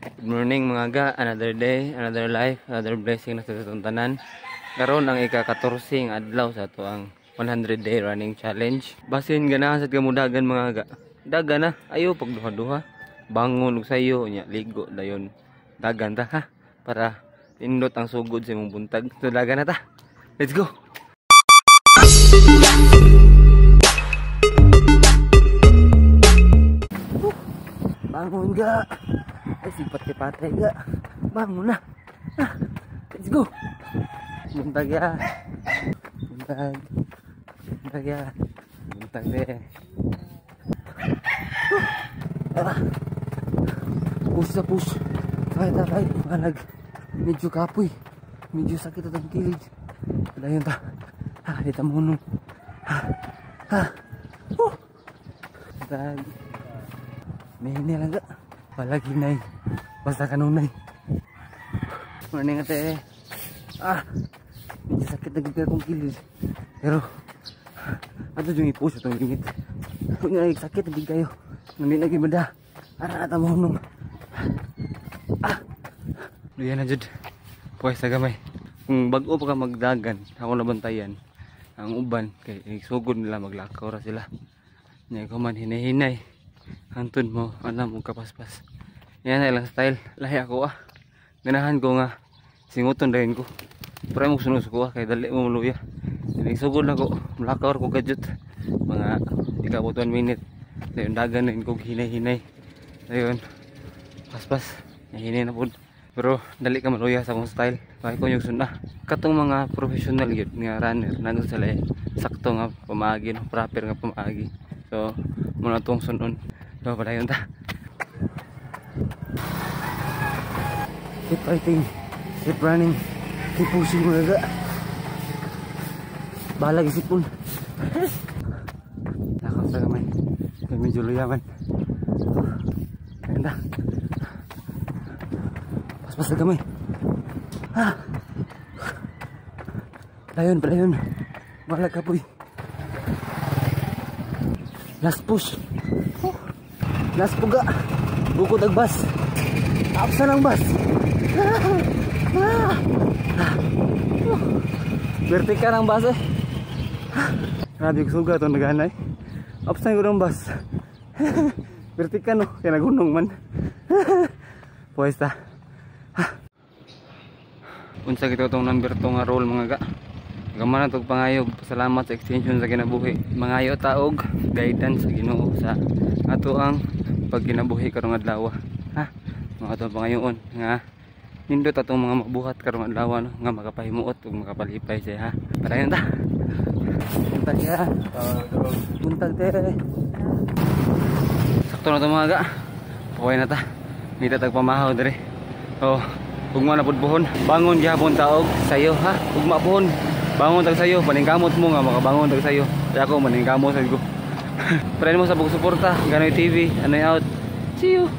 Good morning, mga ga, another day, another life, another blessing na sa atong tanan. Karon ang ika-14 nga adlaw sa ato ang 100 day running challenge. Basin ganahan sad ka mudagan, mga ga. Dagan na, ayo pagduha-duha. Bangon og sayo nya, ligo dayon. Dagan ta, ha, para pindot ang sugod sa imong buntag. So dagan na ta. Let's go. Bangon ga. Ay, sipat-patay ga. Bangon na. Ah, let's go. Buntag ya. Buntag. Buntag ya. Buntag de. Ah. Push sa push. Kahit na kahit. Malag. Medyo kapoy. Medyo sakit at ang kilid. Padayon ta. Ah, di ta munong. Ah. Ah. Oh. Buntag. May lang ga. Walag hinay. Basta kanunay. Morning, ate. Ah. Medyo sakit na gid akong kilid. Pero ato yung i-push itong limit. Kung nga sakit na gid kayo. Nandun na gid banda. Ara ata mo nung. Ah. Duyan na jud. Puwes sa gamay. Kung bag-o pa ka magdagan, ako nabantayan ang uban kay sugod nila maglakaw ra sila. Nya ko man hinay-hinay. Hantod mo alam mo kapaspas. Yan na ilang style. Lahi ako ah. Ganahan ko nga singuton dayon ko. Pero mo sunod ko ah, kay dali mo muluya. Sugod na ko, mulakaw ko gadyot. Mga ikabot 1 minute. Dayon dagan na ko hinay-hinay. Dayon paspas, hinay na pud. Pero dali ka maluya sa akong style. Kay ko yung sunda. Katong mga professional gyud nga runner, nandun sila eh. Sakto nga pamaagi, no? Proper nga pamaagi. So, muna tong sundon. So, padayon ta. Keep fighting, keep running, keep pushing, mga ga. Bahalag isipon. Lakaw sa gamay. Kaya medyo luyaman. Ganda. Paspas sa gamay. Ah. Padayon, padayon. Bahalag kapoy. Last push. Oh. Last puga. Bukod ang bus. Apsa ng bus. Ah. Ah. Vertikal ang bus eh. Grabe ko suga itong naghanay. Apsa ko ng bus. Vertikal no. Kaya nagunong man. Pwes ta. Unsa gito itong number 2 nga roll, mga ga. Gamana tog pangayog, pasalamat sa extension sa kinabuhi. Mangayo taog guidance sa Ginoo sa ato ang pagkinabuhi karong adlaw. Ha? Mga atong pangayoon nga nindot atong mga mabuhat karong adlaw no, nga makapahimuot ug makapalipay siya, ha. Padayon ta. Buntag ya. Buntag te. Sakto na to, mga ga. Okay na ta. Ngita tag pamahaw diri. Oh, ugma na pud buhon. Bangon gihapon taog sayo, ha. Ugma buhon. Bangon tag sayo, paningkamot mo nga makabangon tag sayo. Kaya ako maningkamot sad ko. Pray mo sa pagsuporta, Ganoy TV, Anoy out. See you.